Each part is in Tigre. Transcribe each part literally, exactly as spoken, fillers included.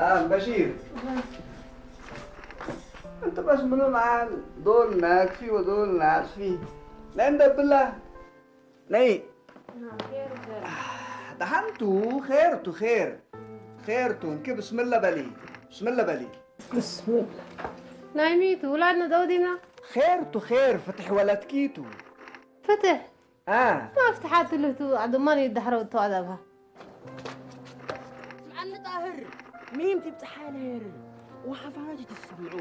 አም በሺር፣ እንቱ በስ ምኑ መዓል ዶል ናክፊ ወዶል ናጽፊ ነይ እንደብላ ነይ። ደሐንቱ ኼርቱ ኼር ኼርቱ እንኪ ብስምለ በሊ ብስምለ በሊ። ብስምላ። ናይ ሚቱ ውላድነ ደው ዲብና? ኼርቱ ኼር ፍትሕ ወለትኪቱ። ፍትሕ? አ። መፍትሓት ልህቱ አድማን ይዳሕረው እቶ አዳብሃ። ስምዐኒ ጣህር፣ ሚም ትብጽሓ ለሄር ወሐፋኖት ትሰምዑ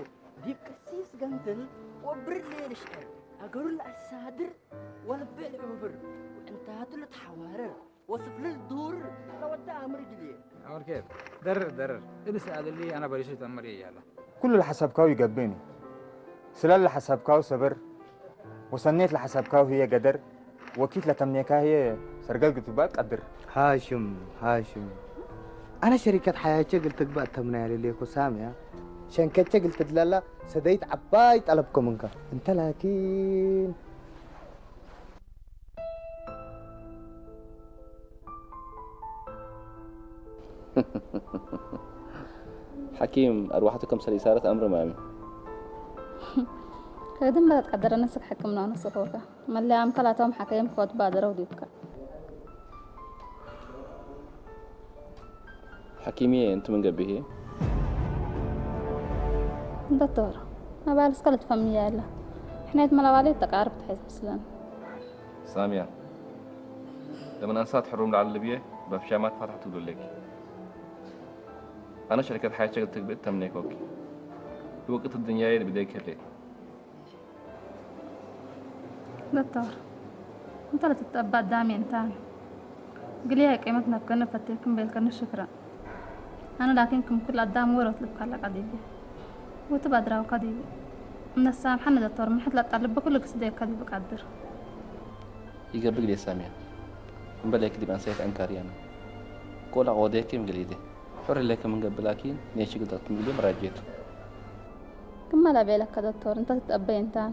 ዲብ ቅሲስ ገንትን ወብርድ ሌል ሽዕር አገሩ ለአሳድር ወልቤ ልዕብብር ወዕንታቱ ልትሐዋረር ወስፍልል ዱር ለወደ አምር ግልዬ። አምር ኬፍ? ደርር፣ ደርር። እሊ ሰኣል እሊ አነ በሊሱ ተአምር እያለ። ኩሉ ለሐሰብካሁ ይገብእኒ። ስለል ለሐሰብካሁ ሰብር፣ ወሰኔት ለሐሰብካሁ ህዬ ገደር፣ ወኪት ለተምኔካሁ ህዬ ሰርገል ግቱባት ቀድር። ሃሽም፣ ሃሽም። አነ ሸሪከት ሐያቼ እግል ትግበእ እተምነያ ለሌኮ ሳምያ፣ ሸንከቼ እግል ትድለላ ሰደይት ዐባይ ጠለብኮ ምንከ። እንተ ላኪን፣ ሐኪም፣ አርወሐቱ ከምሰል ኢሳረት አምር ማሚ። ከግድም ለትትቀደረ ነስክ ሐክም ነው ነስክ ወካ። መለያምከ ላቶም ሐከይም ኮት ባደረው ዲብከ። ሐኪምዬ፣ እንቱ ምን ገብእ ህዬ? ዶክቶር፣ መባልስከ ልትፈምየ እለ። ሕኔት መለዋሊት ተቃርብ ተሐዝ ምስለን። ሳምያ፣ ለምን አንሳት ሕሩም ለዐለ ልብዬ ባብ ሻማት ፋትሐት ትብሉ ሌኪ። አነ ሸሪከት ሐያቼ እግል ትግብእ ተምኔኮኪ። ወቅት እድንያዬ ብደይክ ህሌት። ዶክቶር፣ እንተ ለትትአበ አዳም እንታን፣ ግልያይ ቂመት ነፍገነ ፈቴክም ቤልከኒ ሽክረን። አነ ላኪን ክም ኩል አዳም ወሮት ልብካለቀ ዲብዬ፣ ወትብ አድራውከ ዲብዬ። እምነ ሳምሐኒ ዶክቶር፣ ምን ሕድ ለጠልበ ኩሉ ግስዴከ ዲብ እቀድር። ኢገብእ ግዴ ሳምያ፣ እምበል ሄክ ዲብ አንሳይት አንካርያነ። ቆላ ኦዴክም ግሌዴ። ሑር ህሌከ ምን ገብእ ላኪን፣ ኔሽ እግል ተአትም ግሌ መራጄቱ። ክመ ለቤለከ ዶክቶር፣ እንተ ትትአበይ እንታን።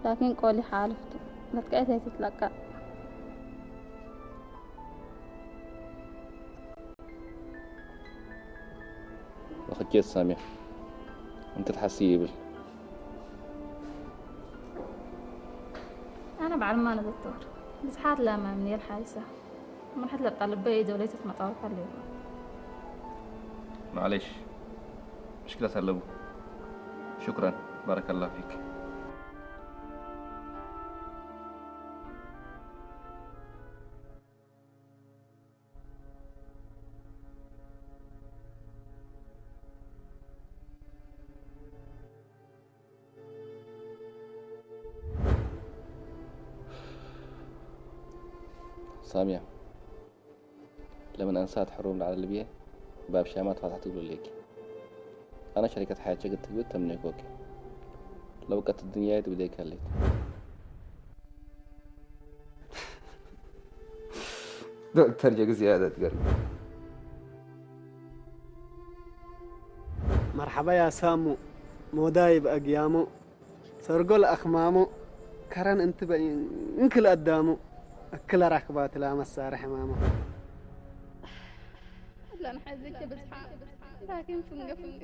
ላኪን ቆሊ ሓልፍቱ፣ ለትቀየት ሄ ትትለቀ። ወክቼት ሳምያ፣ እንክትሐስይ እብል። አነ በዐል ማነ ዶክቶር፣ ብዝሓት ለአማምንየ ለሓይሰ። ምን ሕድ ለጠልበ ኢደውለይት መጣወር ከሌኮ። ማዕሌሽ፣ ምሽክለት አለቡ። ሹክረን፣ ባረከላሁ ፊክ። ሳምያ፣ ለምን አንሳት ሕሩም ለዐለ ልብዬ፣ ባብ ሻማት ፋትሐት እግሉ ሌኪ። አነ ሸሪከት ሐያቼ እግል ትግብእ ተምኔኮኪ። ለውቀት እድንያዬ ዲብ እዴኪ ሀሌት። ዶክተር ጀግ ዝያደት ገርግ። መርሐባ ያ ሳሙ፣ ሞዳይ በአግያሙ፣ ሰርጎ ለአክማሙ፣ ከረን እንቲ በኢንክ ለአዳሙ፣ እክለ ራክባት ለአመሳሪ ሕማሙ። ለንሐዝክ ብዝሓ ላኪን ፍንገ ፍንገ።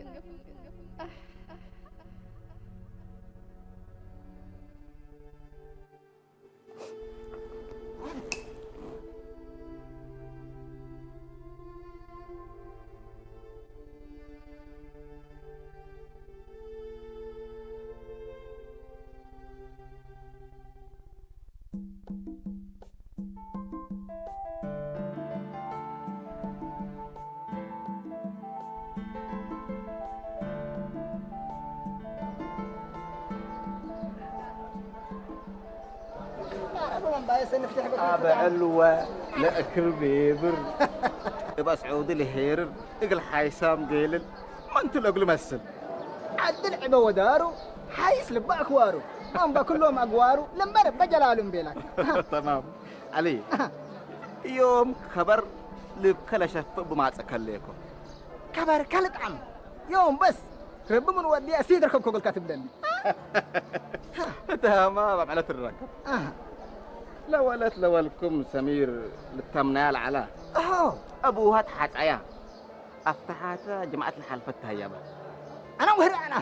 አበዕል ወለእክር ቤብር። እብ አስዑዲ ለሄርር እግል ሓይሳም ጌልል መንቱ ለእግሉ መስል። ዐድል ዕበ ወዳሩ ሓይስ ልበ አክዋሩ። አምበ ክሎም አግዋሩ ልንበር እበ ጀላሉ እምቤላክ። ተማም። ዐሊ፣ ዮም ከበር ልብከ ለሸፍእ እቡ ማጸ ከሌኮ። ከበርከ ልጥዐም። ዮም በስ ረቢ ምን ወድየ አሲድ ርከብኮ እግልከ ትብለኒ። እትሃማ በምዕለ ትረከብ። አሃ። ለወለት ለወልኩም ሰሚር ልታምናያ ለዐላ። አሆ። አቡሃ ተሓጻያ። አፍተሓተ ጅምዐት ለሓልፈት ተህያበ። አና ወህር አና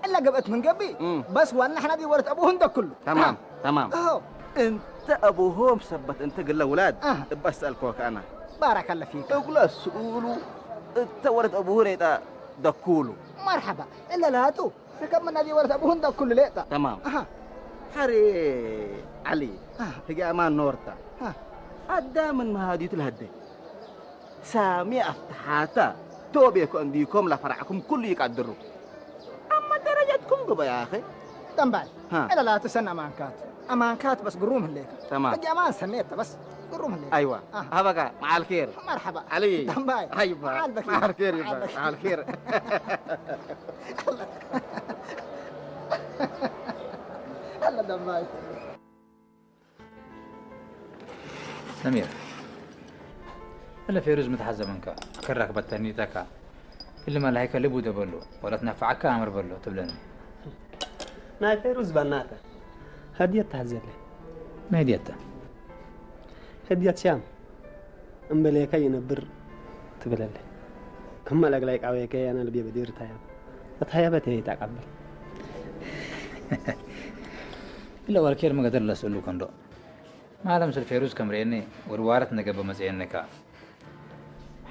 እለ ገብአት ምን ገብእ፣ እም። በስ ዋና ሕና ዲ ወለት አቡሁ እንደ ኩሉ። ተማም፣ አ። ተማም። አዎ። እንተ አቡሆም ሰበት እንተ ግለ ውላድ አ። እበ አስአልኮከ አና። ባረከ አለ ፊክ። እግለ ስኡሉ እተ ወለት አቡሁ ሌጠ ደኩሉ። መርሐባ። እለ ላቱ ስከብ ምን አዲ ወለት አቡሁ እንደ ኩሉ ሌጠ። ተማም። አሃ። ሐሬ ዐሊ፣ አ። ህጌ አማን ኖርታ። አ። አዳምን መሃዲቱ ለሀዴ። ሳሚ አፍተሓተ ቶቤኮ እንዲኮም ለፈራዕኩም ኩሉ ይቀድሩ። አመ ደረጀትኩም ግበ ያአኸ። ደንባይ፣ ሃ። እለ ላቱ ሰን አማንካት። አማንካት በስ ግሩም ህሌከ። ተማም። ህጌ አማን ሰኔተ በስ ግሩም ህሌከ። አይዋ። አሃ። ሀበካ መዓል ኬር። መርሐባ። ዐሊ። ደንባይ። አይዋ። መዓል በኪ። መዓል ኬር ይባ። መዓል በኪ። መዓል ኬር። አለ ደንባይ። ሰሚር፣ እለ ፌሩዝ ሚ ተሐዘ ምንከ፣ ክራክ በተኒተከ፣ እሊ መላሂከ ልቡ ተ በሉ፣ ወለትነፈዐከ አምር በሉ ትብለኒ። ናይ ፌሩዝ በናተ፣ ህድየት ተሐዘለ። ሚ ህድየት ተ? ህድየት ሻም፣ እምበሌከ ይነብር ትብለለ። ክመ ለእግላይ ቃዌከ አነ ልብየ በዲር ተሀየበ። ለተሀየበት ህይ ተአቀብል። እለ ወልኬር መገደር ለስእሉ ከንዶ። ማለ ምስል ፌሩዝ ከም ርኤኒ ወድ ዋረት ነገብእ መጽኤኒ ከ።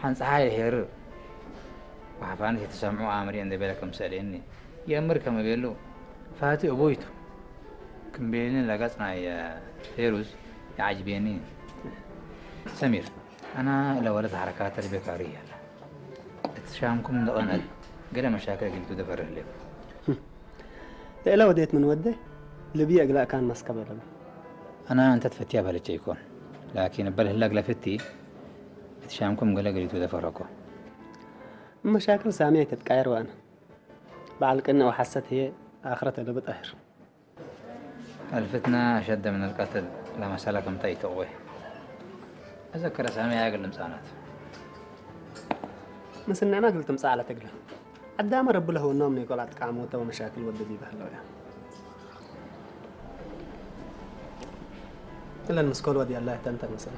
ሐን ጸሓይ ሄርር ወሐፋነት የተሰምዑ አምሪ እንዴ ቤለ ክም ሰአሌኒ፣ ይአምር ከመ ቤሉ፣ ፋቲ እቡይ ቱ። ክም ቤልኒ ለገጽ ናይ ፌሩዝ ይዐጅቤኒ። ሰሚር፣ አና እለ ወለት ሐረካተ ልቤ ካርህ ያለ። እት ሻምኩም እንደ ቀነት፣ ገሌ መሻክል እግል ቱ ደፈርህ ሌኩ። ለእለ ወዴት ምን ወዴ፣ ልብዬ እግለ አካን መስከበ ለበ። አና እንተ ትፈትያ በለቼ ኢኮን፣ ላኪን እበ ለህለ እግለ ፍቲ፣ እት ሻምኩም ገሌ እግል ቱ ደፈረኮ። መሻክል ሳሚ አይትትቃየር ወአነ። በዐል ቅንእ ወሐሰት ህዬ አክረት እለ ብጠህር። አልፍትነ አሸደ ምን አልቀትል ለመሰለ ክምተ ኢተቅዌ። አዘክረ ሳሚ አያ እግል ልምጻእ ናት። ምስልነ እግል ትምጻእ ዐለት እግለ። አዳመ ረቢ ለህወኖም ኒቆል አትቃሞተ ወመሻክል ወደ ዲበ ህለው ያ። እለን ምስኮል ወድ ያላ ተንተ መሰለ።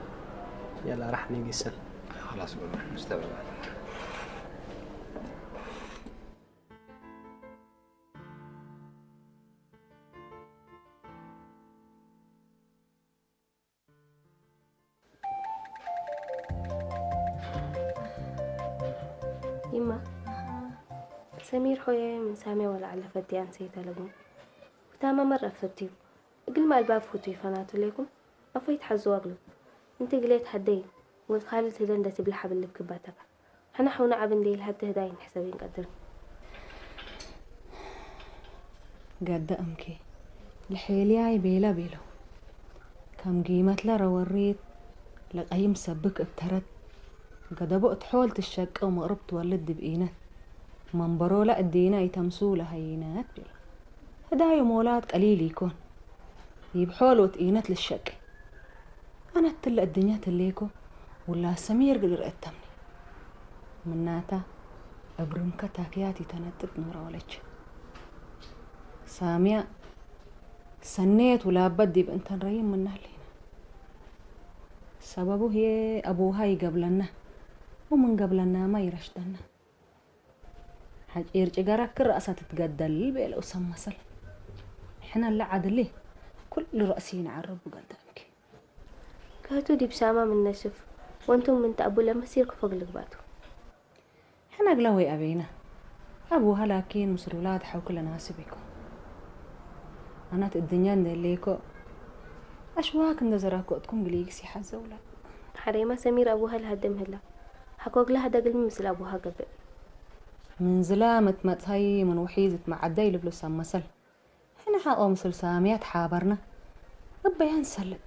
ያላ ራሕ ኒጊሰን። خلاص قول مستوعب. ይማ፣ ሰሚር ሆየ ምን ሳሜ ወለዐለ ፈቴ አንሰይተ ለቡ። ውታመ መር አፈትዩ። እግልሚ አልባብ ፉቱ ይፈናቱ ሌኩም፣ አፎ ይትሐዝዋ እግሉ። እንቲ ግሌት ሀደይ፣ ወድ ካልድ ህለ እንደ ትብለ ሐብል ልብ ክባተካ። ሕነ ሐውነ ዐቢ እንዴ ኢልሀቴ ህዳይ እንሕሰብ ኢንቀድር። ገደ እምኬ፣ ለሔልያይ ቤለ ቤለው። ከም ጊመት ለረወሪት፣ ለቀይም ሰብክ እብ ተረት፣ ገደቦ እት ሖል ትሸቄ ወመቅርብ ትወልድ ዲብ ኢነት፣ መንበሮለ እዲነ ኢተምሱ ለሀይነት ቤለ። ህዳዩ ሞላት ቀሊል ኢኮን፣ ዲብ ሖል ወእት ኢነት ልሸቄ። አነ እትለ እድኛ ትሌኮ ውላድ ሰሚር እግል እርኤተምኒ። ምናተ፣ እብ ርምከ ታክያት ኢተነጥጥ ኖረ ወለች። ሳምያ ሰኔት ውላበት ዲብ እንተን ረይም ምና ህሌነ። ሰበቡ ህዬ አቡሃ ኢገብለነ ወምን ገብለናመ ኢረሽደነ። ሐጪር ጭገረክ ረአሰ ትትገደል ቤለው ሰብ መሰል። ሕነ ለዐድሊ ኩሉ ረእሲ ነዐርቡ ገደምኪ። ከህቱ ዲብ ሳማ ምን ነሽፍ ወንቱም ምን ተአቡ ለመሲር ክፎግ ልግባቱ። ሕነ እግለ ወይ አቤነ። አቡሃ ላኪን ምስል ውላድ ሐውክ ለናስብ ኢኮን። አናት እድኛ እንዴ ሌኮ አሽዋክ እንደ ዘራኮ እትኩም ግሊግስ ይሐዘውላ። ሐሬማ ሰሚር አቡሃ ለሀደም ህላ። ሐኮግለ ሀደግልሚ ምስል አቡሃ ገብእ። ምን ዝላም እት መጽሀይ ምን ውሒዝ እት መዐደይ ልብሎ ሳም መሰል። ሕነ ሐቆ ምስል ሳምያት ሓበርነ። እበያን ሰልጥ።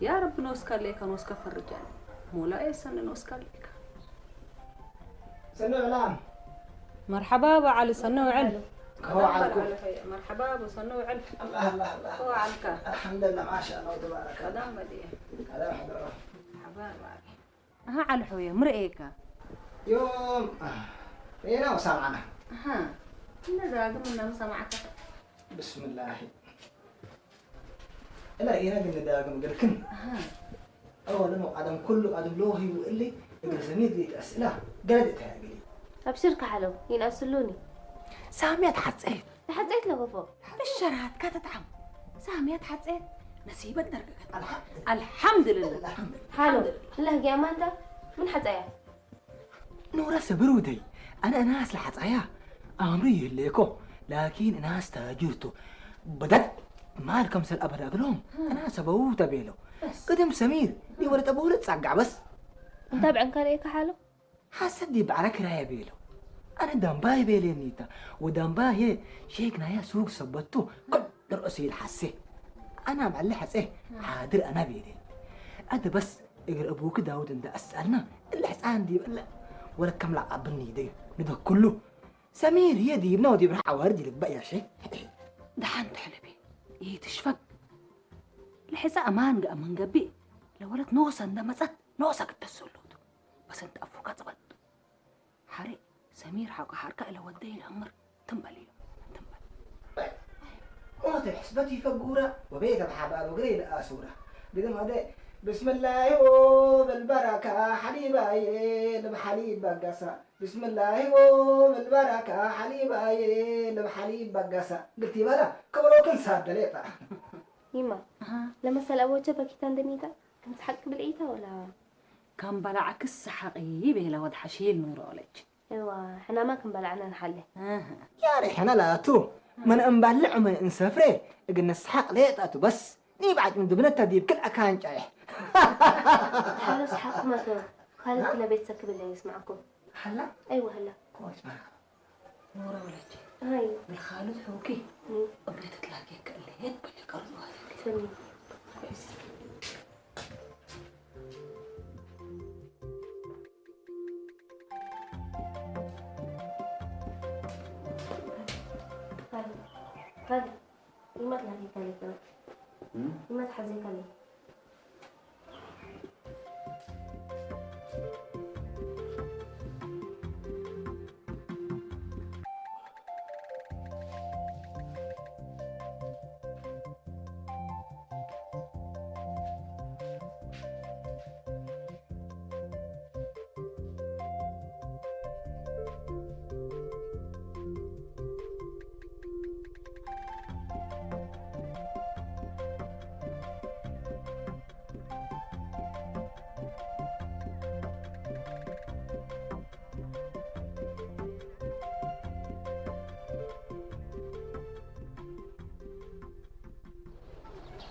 ያ ረቢ ኖስካ ሌከ ኖስካ ፈርጃ። ሞላኤ ሰኒ ኖስካ ሌከ። ሰኒ ዕላም። መርሐባ አቡ ዐሊ ሰኒ ውዕል። ከሆ ዐልኩ። መርሐባ አቡ ሰኒ ውዕል። አላህ፣ አላህ፣ አላህ። ከሆ ዐልካ። አልሐምዱሊላህ፣ ማሻአላህ፣ ተባረከ። ሰላም በዲየ። ሰላም ሐደራ። መርሐባ አቡ ዐሊ። አሃ ዐሊ ሖየ፣ ሚ ርኤካ? ዮም ሬና ወሳምዐና። አሃ፣ እንደ ዳግም እናም ሰማዕከ። ብስምላሂ። እለ ሬና ግን ዳግም እግልክን። አሃ። አወ ለመው አደም ኩሉ አደም ሎሂ ወእሊ እግል ሰሚር ዲት አስእላ ገለድ እተ እግሊ። አብሽር ከሐለው፣ ይንአስሉኒ። ሳምያ ተሐጸየት። ተሐጸየት ለኮፎ። ብሸራትካ ተጥዓም። ሳምያ ተሐጸየት። ነሲበ ደርገገት። አልሐምዱሊላህ። አልሐምዱሊላህ። አልሐምዱሊላህ። ሐሎ፣ ለህጊ አማንታ ምን ሐጸያ? ኑረ ስብር ውደይ፣ አነ እናስ ለሐጻያ አምሩ ይህሌኮ፣ ላኪን እናስ ታጅርቱ በደል ማል ከምሰል አበድ እግሎም እናስ አበውተ ቤለው። በስ። ቅድም ሰሚር ዲብ ወለት አበው ልትጻጋዕ በስ። እንተ ብዕንከ ለኢከ ሓሎ? ሐሰት ዲብ በዐለ ክራየ ቤለው። አነ ዳምባይ ቤሌኒታ፣ ወዳምባዬ ሼክ ናያ ሱቅ ሰበቱ፣ ክል ርአሱ ይልሐሴ። አነ አምዐለ ሐጼ ሓድር አነ ቤሌ። አደ በስ እግል አቡኪ ዳውድ እንደ አስአልና፣ እለ ሕጻን ዲብ እለ ወለት ከም ለአቀብል ኒደዩ ንደክሉ። ሰሚር ህዬ ዲብነ ወዲብ ርሕ አዋርድ ይልግበእ ያሼ። ደሓን ተሕለቤ ኢትሽፈግ። ለሕጻ አማን ገአ ምን ገብእ፣ ለወለት ኖሰ እንደ መጸት ኖሰ ክትተሰሎቱ። በስ እንተ አፉካ ጽበጥ። ሐሬ ሰሚር ሐቆ ሐርካ እለ ወደይ ለአምር ትም በል እዮ፣ ትም በል። ሞት ሕስበት ይፈጉረ ወቤተ ብሓባር ወግሬ ለአሱረ። ግድም አደ ብስምላሂ ወበልበረካ ሐሊባዬ ልብ ሐሊብ በገሰ። ብስምላሂ ወበልበረካ ሐሊባዬ ልብ ሐሊብ በገሰ። ግልቲ በለ ክብሮክን ሳደሌጣ። ይማ፣ አሃ። ለመሰል አቦቼ በኪታ እንደሚታ ክም ሰሐቅ ብልዒታ ወላ? ከም በላዕክስ ሰሐቂ ቤለ ወድ ሐሺል ኑሮ ለች። እዋ፣ ሕናማ ክም በላዕና ንሓሌ። አሃ። ያሬ ሕነ ላቱ ምን እንበልዕ ምን እንሰፍሬ እግል ንሰሐቅ ሌጣቱ በስ። ኒብ ዓጭም ድብነተ ዲብ ክል አካን ጫይሕ። ሓሎ ሰሐቅኩመ ቱ። ካልድ ለቤት ሰክብ እለ ይስማዕኩም። ሀላ? አይወ ሀላ። ኮች መርሐባ። ኑረ ወለቼ። አይ። እግል ካልድ ሑኪ። እም። እብለ ትትላኬከ እለ የት በሌ ቀርጽ ዋዜ። ሰኒ። ካልድ፣ ካልድ። እም?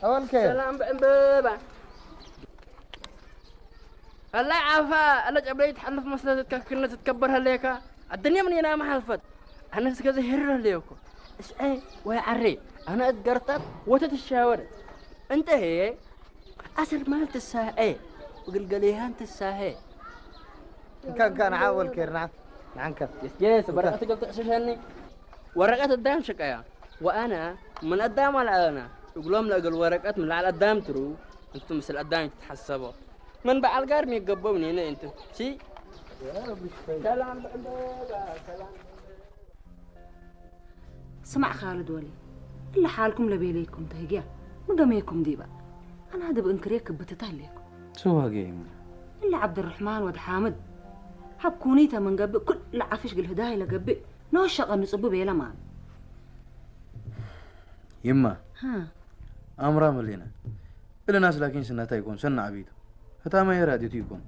አወልከ። ሰላም በእንበባ። አላይ ዓፋ፣ አለ ጨብለይ ትሐልፍ መስለት እትከክነ ትትከበር ህሌከ። አደንየ ምን የናመ ሐልፈት። አነ እስከ ዘሄር ህሌኮ። እስዐ ወይ ዐሬ፣ አነ እት ገርጠብ ወተ ትሻወር። እንተ ህዬ አስር ማል ትሳዔ፣ እግል ገሌሃን ትሳሄ። እንካ፣ እንካ፣ ነዓ ወልኬር፣ ነዓ፣ ነዓ እንካ። የስ፣ የስ፣ ወረቀት እግል ትቅሽሸኒ። ወረቀት አዳም ሽቀያ፣ ወአነ ምን አዳም አልዐለና፣ እግሎም ለእግል ወረቀት ምን ለዐል አዳም ትሩ፣ እንቱ ምስል አዳም ትትሐሰቦ። ምን በዐል ጋር ሚ ገቦ ምኔነ እንቱ። ሲ። ሰላም፣ ሰላም። ስማዕ ካልድ ወሊ፣ እለ ሓልኩም ለቤለይኩም ተህግያ፣ ሚ ገሜኩም ዲበ? አና ዲብ እንክርየ ክብትተ ህሌኩ። ሰው ሀገ ይሙ። እለ ዐብደርሕማን ወድ ሓምድ፣ ሐብ ኩኒተ ምን ገብእ፣ ኩል ለዐፍሽ እግል ህዳይ ለገብእ፣ ኖሸ ቀንጽቡ ቤለ ማን። ይማ፣ ሀ። አምራም ህሌነ። እለ ናስ ላኪን ስነተ ኢኮን፣ ሰኒ ዐቢቱ። ህታመ የራዲቱ ኢኮን።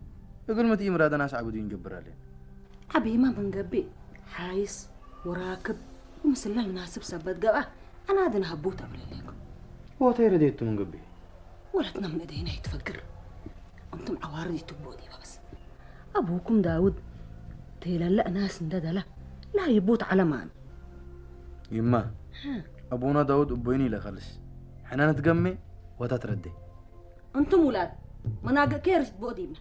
እግል ምትኢምራደ ናስ ዐብዱ ኢንጀብር ዐሌን። ዐቢመ ምን ገብእ፣ ሓይስ ወራክብ ወምስለ ልናስብ ሰበት ገብአ፣ አናድነ ሀቡ ተብለሌኩም። ወተይ ረዴቱ ምን ገብእ? ወለትነ ምን እዴነ ኢትፈግር። እንቱም ዐዋርድ ኢትግቦ ዲበ በስ። አቡኩም ዳውድ ቴለለ እናስ እንደ ደለ ላይቡት ዐለ ማን። ይማ፣ ሀ። አቡነ ዳውድ እቦይኒ ኢለከልስ። ሕነ ንትገሜ ወተ ትረዴ። እንቱም ውላድ መናገ ኬርስ ቦዲብነ።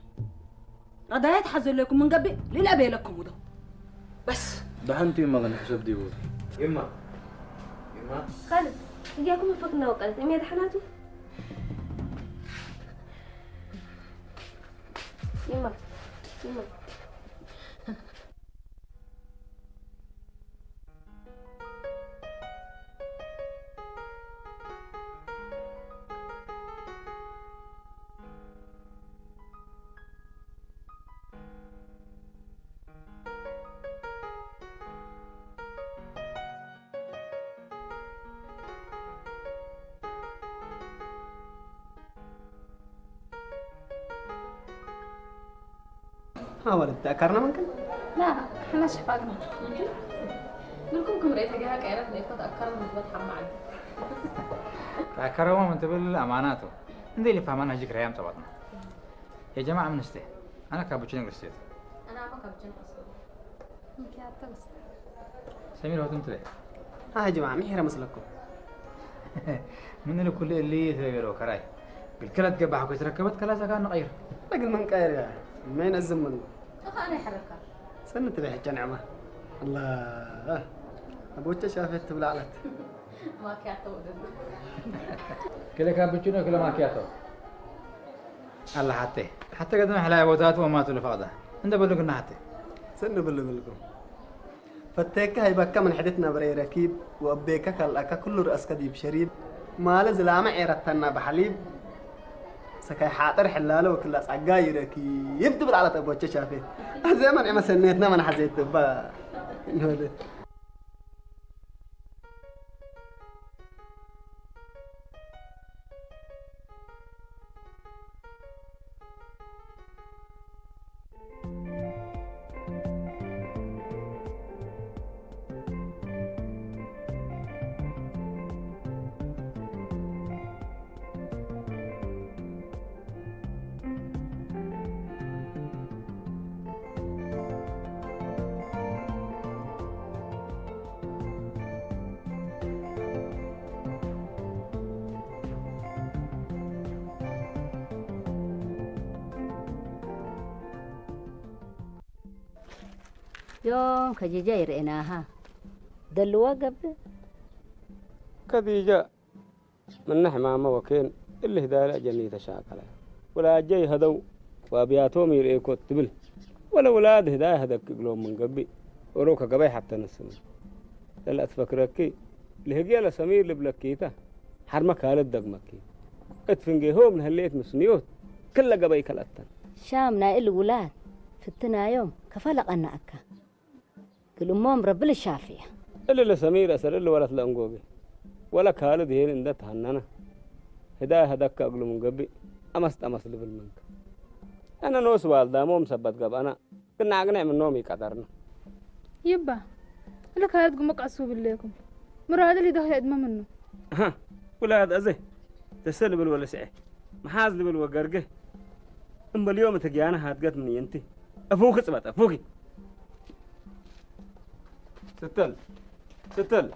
ረዳየት ሐዘሌኩም ምን ገብእ ሊለ ቤለኩም ውደው። በስ። ደሐንቱ ይማ ግን ሕሰብ ዲቡ። ይማ። ይማ። ካልድ፣ እያኩም ፈክና ወቀለት። እሜ ደሐናቱ። ይማ፣ ይማ። ማ ወለት ተአከርነ ምንክን? ላ፣ ሕነ ሽፋቅነ። ምንክን? ምንኩም ክም ርኤተ ገሃ ቀይረት ለኢኮ ተአከረ ምትበት ሐማ ዐለ። ተአከረው ምን ትብል አማናቱ። እንዴ ልፋማን አጅክ ረያም ጸባጥነ። የጀማዕ ምን እስቴ? አነ ካቡቺኖ ግርሴት። አነ አመ ካቡቺኖ ግርሴት። ምክያተ በስ። ሰሚር ሆትም ትቤ። ሀ ጀማዕ፣ ሚ ሒረ መስለኩም? ምን እሊ ኩሉ እሊ ትቤ ቤለው ከራይ። ግልከለት ገባሕኩ የተረከበት ከላስ አካን ንቀይር። ለግል ምን ቀይር ያ? ሜን እዝም ምኑ? አኻ አነ ይሐረካ። ሰኒ ትቤ ሕጨ ንዕማ። አላ፣ አቦቼ ሻፌት ትብል አለት። ማኪያቶ ወደሉ። ክለ ካፕቺኖ ክለ ማኪያቶ። አለ ሐቴ። ሐቴ ገደም ሕላይ ቦታቱ ወማቱ ለፈቅደ። እንደ በሉ ግና ሐቴ። ሰኒ ብሉ ብልኩም። ፈቴከ ሀይበከ ምን ሕድት ነብረ ረኪብ ወእቤከ ከልአከ ክሉ ረአስከ ዲብ ሸሪብ ማለ ዝላመ ዔረተና በሐሊብ ሰካይ ሓጥር ሕላለ ወክላ ጸጋይ ረኪብ ትብል ዐለት አቦቼ ሻፌት። አዜ መንዕመ ሰኔትነ መን ሐዜት እባ እንሆለ። ዮም ከጂጃ ይርኤናሃ ደልዋ ገብእ። ከዲጃ ምነ ሕማመ ወኬን እሊ ህዳለ ጀኒተ ሻቀለ። ወላጀይ ሀደው ወአብያቶም ይርኤኮ ትብል። ወለ ውላድ ህዳይ ሀደክ እግሎም ምን ገብእ። ኦሮ ከገበይ ሐተ ነስምን። ለለአትፈክረኪ ለህግየ ለሰሚር ልብለኪተ ሐርመ ካልድ ደግመኪ። እት ፍንጌሆም ለህሌት ምስንዮት ክለ ገበይ ከልአተን። ሻም ናይ እሊ ውላድ ፍትናዮም ከፈ ለቀነአከ። እግል እሞም ረቢ ልሻፍየ። እሊ ለሰሚር አሰር እሊ ወለት ለእንጎጌ ወለ ካልድ ሄን እንደ ተሀነነ፣ ህዳይ ሀደከ እግሉ ምን ገብእ፣ አመስጥ አመስጥ ልብል ምንክ። አነ ኖስ ዋልዳሞም ሰበት ገብአነ፣ ግና አቅኔዕ ምኖም ኢቀደርነ። ይባ፣ እሊ ካልድ ግሞ ቀሱብ እሌኩም። ምራድ እሊ ደህለ እድመ ምኑ። አሀ፣ ውላድ አዜ፣ ተሰ ልብል ወለስዔ፣ መሓዝ ልብል ወገርገ፣ እምበል ዮም እት ግያነ ሃድገት ምን የንቲ። አፉኪ ጽበጥ፣ አፉኪ። ስተል፣ ስተል።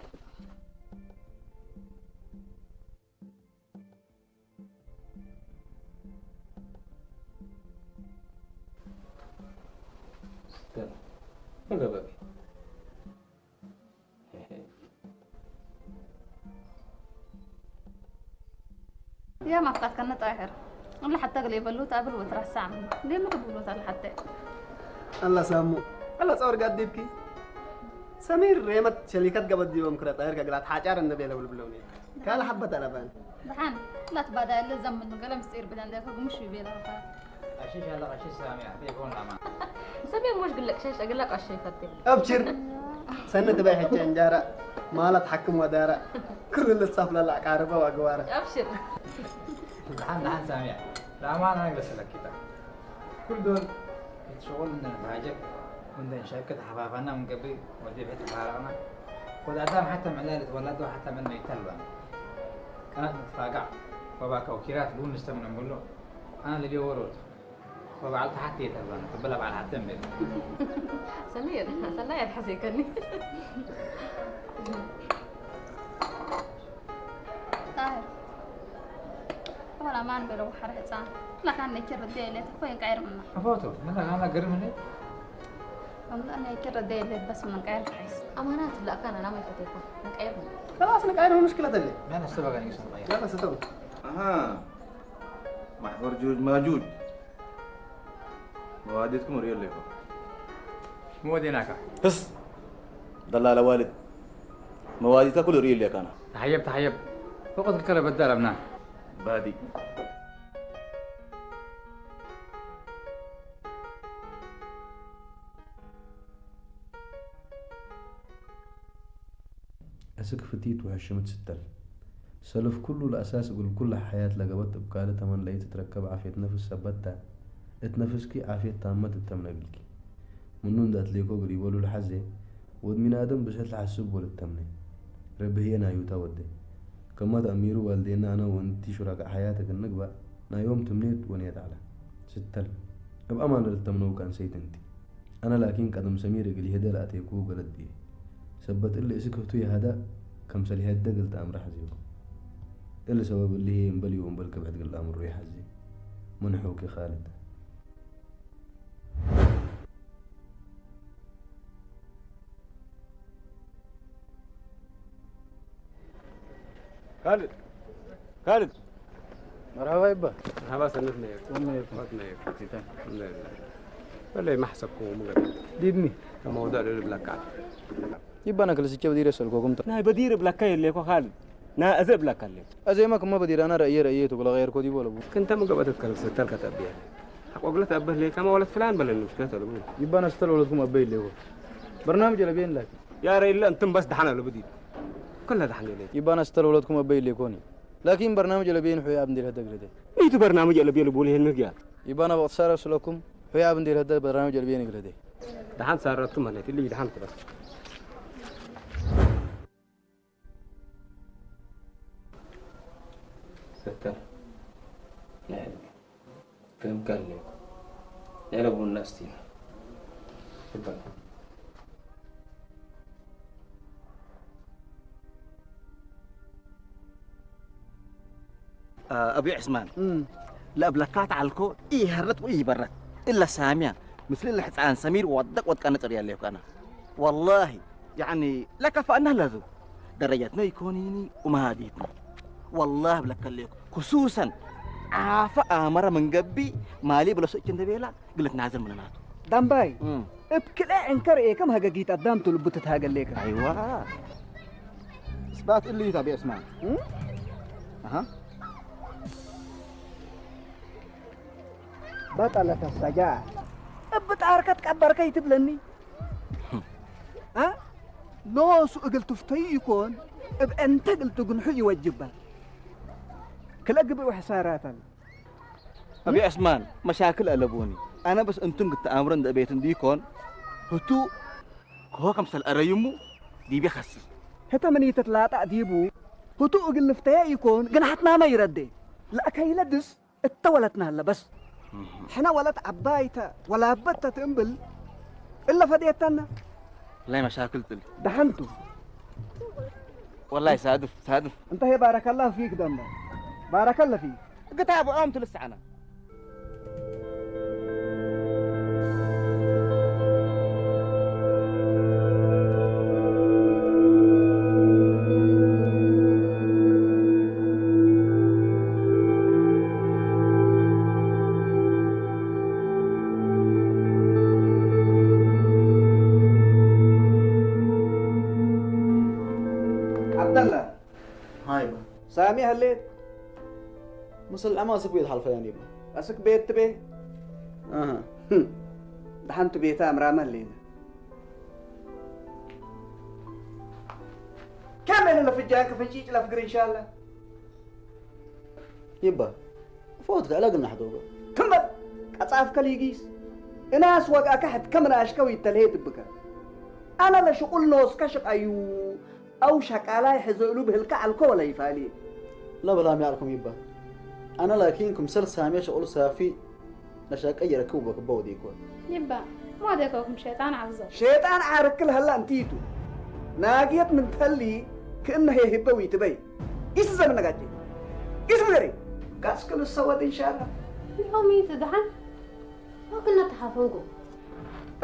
ስተል። አገባቢ። ያ ማፍቃት ከነ ጣይር። እለ ሐተ እግል ኢበሉት አብል ወትረሳዕ ምኑ። እንዴ ምን ትብሉት አለ ሐተ። አላ ሳሙ፣ አላ ጸወር ጋር ዲብኪ። ሰሚር ሬመት ሸሊከት ገበት ዲቦም ክረ ጣይር ከግላት ሓጫር እንደ ቤለ ውልብለውኒ። ካለ ሐበት አለባን። ደሓን፣ ላትባዳ እለ ዘምኑ ገለ ምስጢር ብለን ለከ ግምሽ ይቤላ። አሽሽ አለ ቀሽሽ ሳሚ አፌ ጎን አማ። ሰሚር ሞሽ ግለቅ ሸሽ እግለ ቀሽ ይፈቴ። አብሽር። ሰነት ባይ ሕጨ እንጃራ ማለት ሐክም ወዳራ። ኩሉ ልሳፍ ለላ አቃርበ ወአግዋረ። አብሽር። ደሓን ደሓን ሳሚያ። ለአማን አነ ግለሰለኪታ። ኩል ዶል እት ሸቁል እንደ ንትሃጀብ ወእንደ ንሸቅጥ ሐፋፋና ምን ገብእ ወዲብ ሕድ ተፋረቅና። ወድ አዳም ሐተ ምዕለ ልትወለድ ወሐተ ምን መይት ተልባን። ቀናት ንትፋጋዕ ወባከ ወኪራት ልቡን ንስተምን እምብሎ። አነ ልቤ ወሮት። ወበዐል ተሐቴ ተልባን። ትብለ በዐል ሐቴ እምቤት። ሰኒ ሰናይ አትሐሴከኒ። ጣህር፣ ወላ ማን በለው ሐር ህጻን። ለካን ነኪር ረዴ የሌት እኮ ይንቃይር ምና። አፎቶ፣ ምን ለካን ገርም እንዴ? ወላ ነኪር ረዴ የሌት በስ ምን ቃይር ሐይስ። አማናት ለካን አና ማይፈቴኮ። ንቃይር ምና። خلاص ንቃይር ምን ሙሽክለት እንዴ? ምን አስተባጋኝ ሰው ንቃይር። لا لا ستو. አሃ። ማሕበር ጁጅ ማጁጅ። መዋዲትኩም ርእዩ ሌኮ። ምን ወዴናካ? ህስ! ደላለ ዋልድ። መዋዲትካ ኩሉ ርእዩ ሌካና። ተሐየብ ተሐየብ። ወቅት ከለ በዳ ለብና። ባዲ። አስክ ፍቲት ወሕሽምት ስተል። ሰልፍ ኩሉ ለአሳስ እግል ኩለ ሐያት ለገብአት እብ ካልእ ተመን ለኢትትረከብ ዓፍየት ነፍስ ሰበት ተ። እት ነፍስኪ ዓፍየት ታመ ትተምነ እግልኪ። ምኑ እንዴ አትሌኮ እግል ኢበሉ ለሐዜ፣ ወድ ሚን አደም ብሰል ለሐስብ ወልትተምኔ። ረቢ ህዬ ናዩታ ወዴ። ከመ ተአሚሩ ዋልዴነ አነ ወእንቲ ሹረካእ ሐያት እግል ንግበእ ናይ ዮም ትምኔት ወንየት ዐለ። ስተል። እብ አማን ለልተምነው ካንሰይት እንቲ። አነ ላኪን ቀደም ሰሚር እግል ይህደ ለአቴኩ ገለጥ ብዬ። ሰበት እሊ እስክ ህቱ ይሀደ፣ ከምሰል ይሀደ እግል ተአምረ ሐዜኩ። እሊ ሰበብ እሊ ህዬ እምበል ዩ እምበል ክብሕት እግል አምሩ ይሐዜ። ምን ሑኪ ካልድ። ካልድ፣ ካልድ። መርሐባ ይባ። መርሐባ ሰነት ነይር። ወመ ይባ። ወት ነይር። ፊተን። አልሐምዱሊላህ። ወለይ ማሕሰብኩ ሙገር። ዲብኒ። ከመውዱዕ ልብለካ። ይባና ክልስቼ በዲር የሰልኮኩም ተ-፣ ናይ በዲር እብለካ የሌኮ ካልድ። ናይ አዜ እብለካ ሌኮ። አዜመ ክመ በዲር አነ ረእየ ረእየ ቱ ለገየርኮ ዲቦ ለቡ። ክንተ ምን ገበተት ከልሰተል ከተብየ። ሐቆ ግለት አበህ ሌከመ ወለት ፍላን በለኒ ምሽክለት አለቡ። ይባና ስተል ወለትኩም አበይ ሌኮ። በርናምጅ ለቤን ላኪ። ያረ ኢለ እንትም በስ ደሐን አለቡ ዲብ። ክለ ደሐን ኢለ። ይባና ስተል ወለትኩም አበይ ሌኮኒ። ላኪን በርናምጅ ለቤን ሑይ አብ እንዴ ለህደግ ለደ። ሚቱ በርናምጅ ለቤን ልቡ ለሄን ምግያት። ይባና በቅት ሳረስ ለኩም ሑይ አብ እንዴ ለህደግ በርናምጅ ለቤን እግለደ። ደሐን ሳረቱ ማለት እሊ ደሐን ትበስ። ሰተር። ክም ከሌኩ። ያለ ቡና እስቲና። ይባል። አቢ ዑስማን፣ እም። ለእብለካ ተዐልኮ ኢሀረት ወኢበረት። እለ ሳምያ፣ ምስል እለ ሕጻን ሰሚር ወደቅ ወድቀ ነጽር ያሌኩ አነ። ወላሂ፣ ያኒ፣ ለከፋእና ለዙ። ደረጀትነ ኢኮኒኒ ወመሃዲትነ። ወላሂ እብለከ ሌኩ፣ ክሱሰን፣ ዓፈ አመረ ምን ገብእ፣ ማሊ ብለሶ እች እንደ ቤላ፣ ግለት ናዘር ምንናቱ። ዳምባይ፣ እም። እብ ክልኤ ዕንከር ኤከም ሀገጊት አዳም ቱ ልቡ ትትሃገሌከ። አይዋ። እስባት እሊ ቱ አቢ ዑስማን። እም? አሃ። በጠለት አሰጃ። እብ ጣርከ ትቀበርከ ኢትብለኒ። አ? ኖሱ እግል ትፍተዩ ኢኮን፣ እብ እንተ እግል ትግንሑ ኢወጅበ። ክለ ግብእ ወሕሳራተን። አቢ ዑስማን፣ መሻክል አለቡኒ። አነ በስ እንቱም ግትአምሮ እንደ ቤት እንዲኮን፣ ህቱ ከሆ ከምሰል አረዩሙ ዲቤ ከሲ። ህተ ምን ኢትትላጠእ ዲቡ፣ ህቱ እግል ልፍተየ ኢኮን፣ ግንሐትናመ ኢረዴ። ለአከይለ ድስ እተ ወለትነ ሀለ በስ። ሕነ ወለት ዐባይተ ወላበተ ትእምብል እለ ፈዴተነ። ላይ መሻክል ትል። ደሐንቱ። ወላይ ሳድፍ፣ ሳድፍ። እንተ ህዬ ባረከላሁ ፊክ ደምበ። ባረከለ ፊክ። ግታቡ ኦም ትልሰዐነ። ዐብደላ። ሃይ ባ። ሳሚ ሀሌት? ምስል ዐማስክ ቤት ሐልፈ ያኒ ባ። አስክ ቤት ትቤ? አሃ። ህም። ደሐንቱ ቤታ አምራመ ህሌነ። ከም እነ ለፍጃን ከፍንጪጭ ለፍግር እንሻላ። ይባ፣ ፎትከ ለግናሕ ዶበ። ትም በል፣ ቀጻፍከ ሊጊስ። እናስ ወግአከ ሕድ ከምናሽከ ወይተልሄ ትብከ። አነ ለሽቁል ኖስከ ሽቀዩ፣ አው ሸቃላይ ሕዘ እሉ ብህልከ ዐልኮ ወለ ይፋሊ። ለበላም ያልኩም ይባ። አነ ላኪን ክምሰል ሳሜ ሸቁል ሳፊ ለሸቀይ የረክቡ በክበ ወዲኮ። ይባ፣ ሞዴኮኩም ሸይጣን ዐብዞ። ሸይጣን ዓርክ ለሀላ እንቲቱ። ናግየት ምን ተሊ ክእነ ህዬ ህበ ዊትበይ። ኢስዘ ምነ ጋቼ። ኢስ ምገሬ። ጋስክ ልሰወድ እንሻላ። ይኸው ሚት ደሐን። ወክነ ተሐፈንኩ።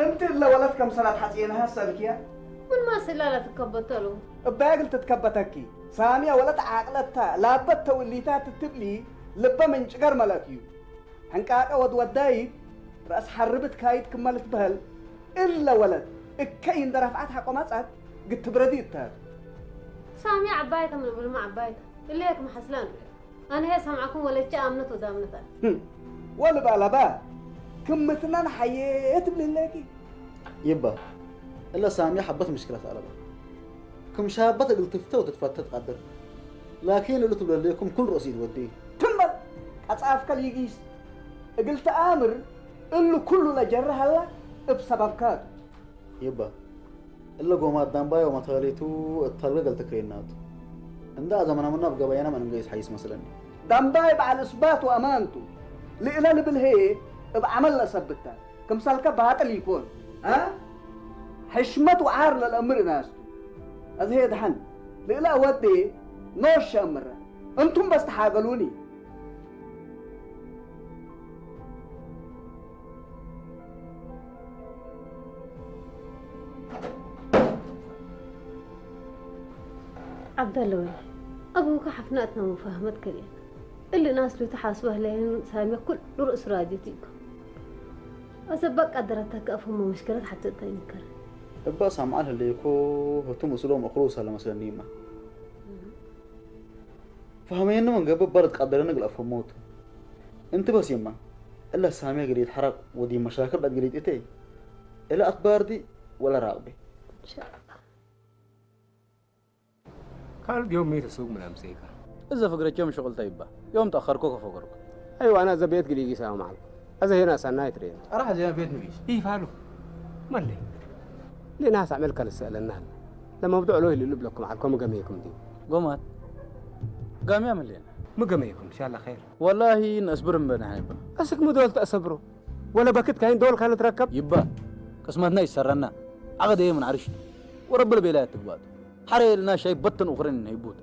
እንቲ እለ ወለት ከምሰል አትሐጽየነሃ ሰልክያ። ምን ማስላ ለትከበተሉ? እባየ እግል ትትከበተኪ። ሳምየ ወለት ዓቅለታ ላበት ተውሊታ ትትብሊ ልበ ምን ጭገር መለክዩ። ሕንቃቀ ወድ ወዳይት ረአስ ሐርብ እት ካይድ ክመ ልትበህል፣ እለ ወለት እከይ እንደ ረፍዓት ሐቆ መጽአት ግትብረዲ እተ። ሳምየ ዐባይተ ምን እብልመ ዐባይተ፣ እለ ህዬ ክም ሐስለ እንቤ። አነ ህዬ ሰምዐኩም ወለቼ አምነት ወዳምነት አ። ህም፣ ወልበአለበ ክምትነ ነሐዬ ትብል ህሌኪ። ይባ፣ እለ ሳምየ ሐበት ምሽክለት አለበ። ክም ሻበት እግል ትፍተ ወትትፈተ ትቀድር። ላኪን እሉ ትብለ ህሌኩም ክል ርኡስ ኢትወዴ። ትም በል፣ ቀጻፍከ ሊጊስ። እግል ተአምር እሊ ኩሉ ለጀረ ሀላ እብ ሰበብካ ቱ። ይባ፣ እለ ጎማት ዳምባይ ወመተሌቱ እት ተልገ ገልተ ክሬናቱ። እንዳ አዘመናምና እብ ገበያና መንገይስ ሐይስ መስለኒ። ዳምባይ በዐል እስባት ወአማን ቱ። ልእለ ልብል ህዬ እብ ዐመል ለአሰብታ። ክምሰልከ ባጥል ኢኮን። አ? ሕሽመት ወዓር ለለአምር እናስ ቱ። አዜ ህዬ ደሐን ልእለ አወዴ ኖሽ አምረ። እንቱም በስ ተሓገሉኒ። ዐብደለ ወሊ፣ አቡከ ሐፍናትና ሙፋህመት ከልኤት። እሊ ናስ ሉቱ ሓስበ ህለየን ሳምየ ኩሉ ርእስ ራጀት ኢኮ። አሰበቅ ቀደረተከ አፍህሞ መሽከለት ሐቴ እተ ኢንከረ። እበ ሳምዐል ህሌኮ ህቱ ምስሎም እክሩሰ ለመስለኒማ። ፈሀመየኒ ምን ገብእ በርድ ቀደረኒ እግል አፍህሞቱ። እንቲ በስ ይማ፣ እለ ሳምየ እግል ኢትሐረቅ ወዲብ መሻክል ዐድ ግሪጥ እቴ፣ እለ አትባርዲ ወለ ራቅቤ። ካልድ ዮም ሚ ተ ሱቅ ምን አምሴከ? እዘ ፍግረት ዮም ሽቁል ተ ይባ፣ ዮም ተአኸርኮ ከፈገርኩ። አይወ፣ አነ አዘ ቤት ግሊጊ ሳም ዐልኩ። አዘ ሄና ሰናይ ትሬን። አረ ሐዜና ቤት ንጊሽ። ኢፋሉ። መለይ። ሌናስ ዐመል ከልሰአለና ሀለ። ለመብዱዕ ሎሂ ልልብ ለኩም ዐልኮ ሚ ገመየኩም ዲብ? ጎማት። ጋምያ ምን ሌና? ሚ ገመየኩም? ኢንሻአላህ ኸይር። ወላሂ ነአስብር እምበ ነሐይበ። አስክ ሚ ዶል ተአሰብሮ? ወለ በክት ካይን ዶል ካን ልትረከብ? ይባ። ቅስመትና ይሰረና። ዐቅድ ህዬ ምን ዐርሽ ቱ። ወረቢ ለቤላ ያትግባእ ቱ። ሐሬ እልና ሻይ በትን ኡክሬን ነይቡት።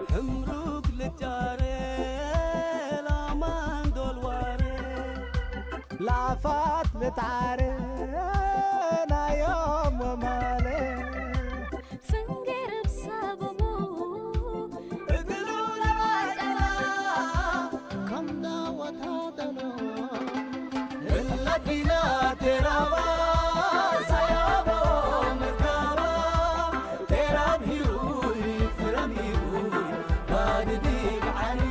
ሕምሩግ ልጫሬ ላማን ዶል ዋሬ ለአፋት ልትዓሬ ናዮም ወማሌ። ፍንጌር እብ ሰበቡ እግሉ ለባጨላ ከም ዳወት አጠሎ። እለ ዲና ቴራባ ሰያቦ ምርካባ ቴራብ ሂሩይ ፍረም ሂሩይ ባድዲ በዓሪ።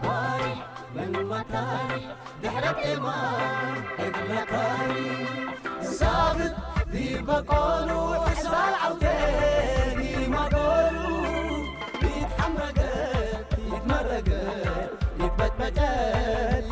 ባሪሕ ምን መታሪሕ ድሕረት ኤማን እግለ ካሪ። ሳብት ዲበ ቆሉ ሕሳል ዐውቴ ዲማ ጎሉ። ኢትሐምረገ ኢትመረገ ኢትበጭበጨት